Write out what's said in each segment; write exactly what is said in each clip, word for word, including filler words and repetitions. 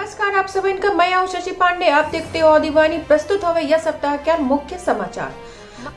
नमस्कार, आप सभी का मैं हूँ शशि पांडे। आप देखते हो दीवानी। प्रस्तुत होवे यह सप्ताह के मुख्य समाचार।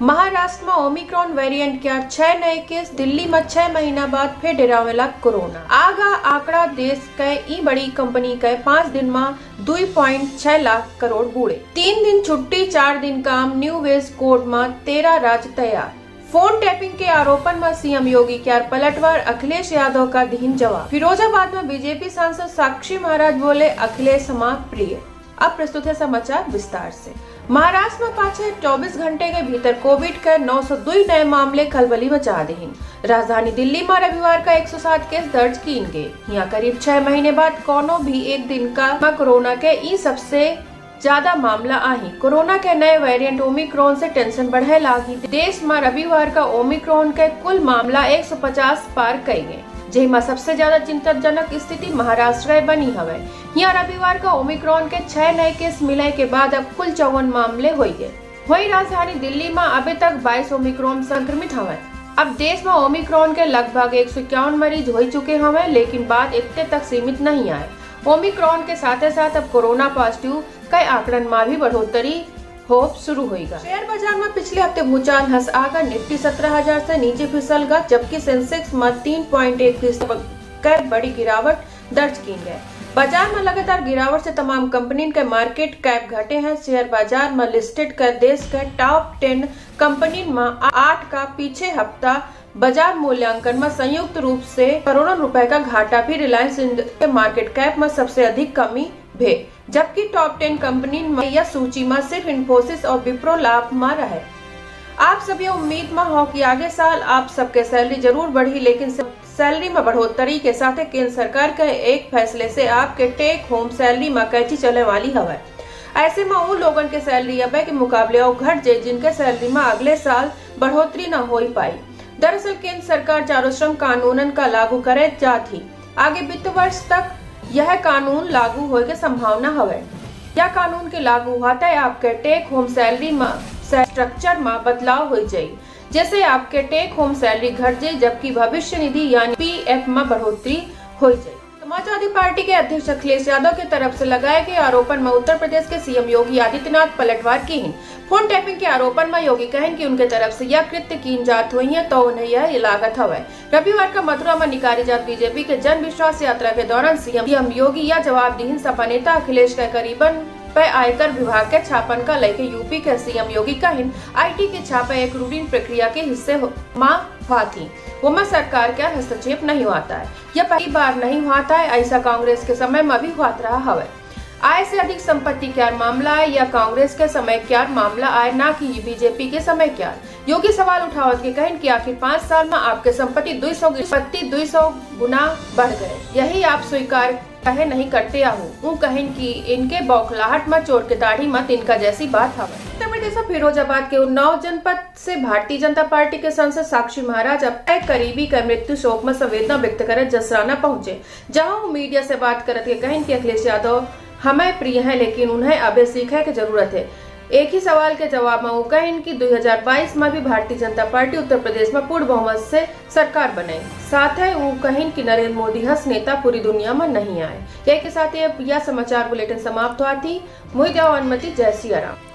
महाराष्ट्र में ओमिक्रॉन वेरिएंट के छह नए केस, दिल्ली में छह महीना बाद फिर डेरावेला कोरोना। आगा आंकड़ा, देश के ई बड़ी कंपनी के पाँच दिन में दो पॉइंट छह लाख करोड़ बूड़े। तीन दिन छुट्टी, चार दिन काम, न्यू वेज कोड में तेरह राज्य तैयार। फोन टैपिंग के आरोपन में सीएम योगी क्यार पलटवार, अखिलेश यादव का दिहिन जवाब। फिरोजाबाद में बीजेपी सांसद साक्षी महाराज बोले, अखिलेश हमार प्रिय। अब प्रस्तुत है समाचार विस्तार से। महाराष्ट्र में पाछे चउबीस घंटे के भीतर कोविड के नौ सौ दुई नए मामले खलबली मचा दिहिन। राजधानी दिल्ली में रविवार का एक सौ सात केस दर्ज कीन गए। यहाँ करीब छह महीने बाद कोनो भी एक दिन का कोरोना के ई सबसे ज्यादा मामला आही। कोरोना के नए वेरिएंट ओमिक्रॉन से टेंशन बढ़े लागी। देश में रविवार का ओमिक्रॉन के कुल मामला एक सौ पचास पार कई गए, जेमा सबसे ज्यादा चिंताजनक स्थिति महाराष्ट्र के बनी हवे। यहाँ रविवार का ओमिक्रॉन के छह नए केस मिले के बाद अब कुल चौवन मामले हो गए। वहीं राजधानी दिल्ली में अभी तक बाईस ओमिक्रॉन संक्रमित हवे। अब देश में ओमिक्रॉन के लगभग एक सौ इक्यावन मरीज हो चुके हवे, लेकिन बात इतने तक सीमित नहीं आए। ओमिक्रॉन के साथे साथ अब कोरोना पॉजिटिव के आंकड़न में भी बढ़ोतरी होप शुरू होइगा। शेयर बाजार में पिछले हफ्ते भूचाल हंस आगा, निफ्टी सत्रह हजार से नीचे फिसल गा, जबकि सेंसेक्स में तीन पॉइंट एक फीसदी के बड़ी गिरावट दर्ज कीन गए। बाजार में लगातार गिरावट से तमाम कंपनियन के मार्केट कैप घटे हैं। शेयर बाजार में लिस्टेड के देश के टॉप टेन कंपनियन में आठ का पीछे हफ्ता बाजार मूल्यांकन में संयुक्त रूप से करोड़ों रुपए का घाटा भी। रिलायंस इंड के मार्केट कैप में सबसे अधिक कमी भे, जबकि टॉप टेन कंपनी में यह सूची में सिर्फ इन्फोसिस और विप्रो लाभ में रहे। आप सब ये उम्मीद में हो कि आगे साल आप सबके सैलरी जरूर बढ़ी, लेकिन सैलरी में बढ़ोतरी के साथ केंद्र सरकार के एक फैसले से आपके टेक होम सैलरी में कैंची चले वाली हवे। ऐसे में उन लोगन के सैलरी अबे के मुकाबले और घट जाए, जिनके सैलरी में अगले साल बढ़ोतरी न हो पाई। दरअसल केंद्र सरकार चारों श्रम कानूनन का लागू करे जात ही आगे वित्त वर्ष तक यह कानून लागू होए के संभावना हवे। यह कानून के लागू होते आपके टेक होम सैलरी में स्ट्रक्चर में बदलाव हो जाई, जैसे आपके टेक होम सैलरी घट जाई, जबकि भविष्य निधि यानी पीएफ में बढ़ोतरी हो जाई। समाजवादी पार्टी के अध्यक्ष अखिलेश यादव के तरफ से लगाए गए आरोपन में उत्तर प्रदेश के सीएम योगी आदित्यनाथ पलटवार किहिन। फोन टैपिंग के आरोपन में योगी कहिन कि उनके तरफ से यह कृत्य कीन जात हुई है, तो उन्हें यह लागत हवे। रविवार का मथुरा में निकाली जात बीजेपी के जन विश्वास यात्रा के दौरान सीएम योगी यह जवाब दिहिन। सपा नेता अखिलेश के करीबन पे आयकर विभाग के छापन का लेके यूपी के सीएम योगी कहिन, आईटी के छापे एक रूटीन प्रक्रिया के हिस्से हो, माँ हुआ थी, वो में सरकार के हस्तक्षेप नहीं हुआ था। यह पहली बार नहीं हुआ था, ऐसा कांग्रेस के समय में भी हुआ रहा हवे। आय से अधिक संपत्ति क्यार मामला आए या कांग्रेस के समय क्यार मामला आए, ना कि बीजेपी के समय क्यार। योगी सवाल उठावत के कहिन कि आखिर पाँच साल में आपके संपत्ति दो सौ, संपत्ति दो सौ गुना बढ़ गए, यही आप स्वीकार कहे नहीं करते आहू। ऊ कहिन कि इनके बौखलाहट में चोर के दाढ़ी मत, इनका जैसी बात हवे। उत्तर प्रदेश में फिरोजाबाद के उन्नाव जनपद से भारतीय जनता पार्टी के सांसद साक्षी महाराज अपने करीबी के मृत्यु शोक में संवेदना व्यक्त करे जसराना पहुंचे, जहां वो मीडिया से बात करत के कहिन कि अखिलेश यादव हमें प्रिय हैं, लेकिन उन्हें अबे सीखे के जरूरत है। एक ही सवाल के जवाब में वो कहिन कि दो हज़ार बाईस में भी भारतीय जनता पार्टी उत्तर प्रदेश में पूर्ण बहुमत से सरकार बनाई। साथ ही वो कहिन कि नरेंद्र मोदी हस नेता पूरी दुनिया में नहीं आए। यही के साथ ये, यह समाचार बुलेटिन समाप्त हुआ थी। मुझे दो अनुमति, जय सिया राम।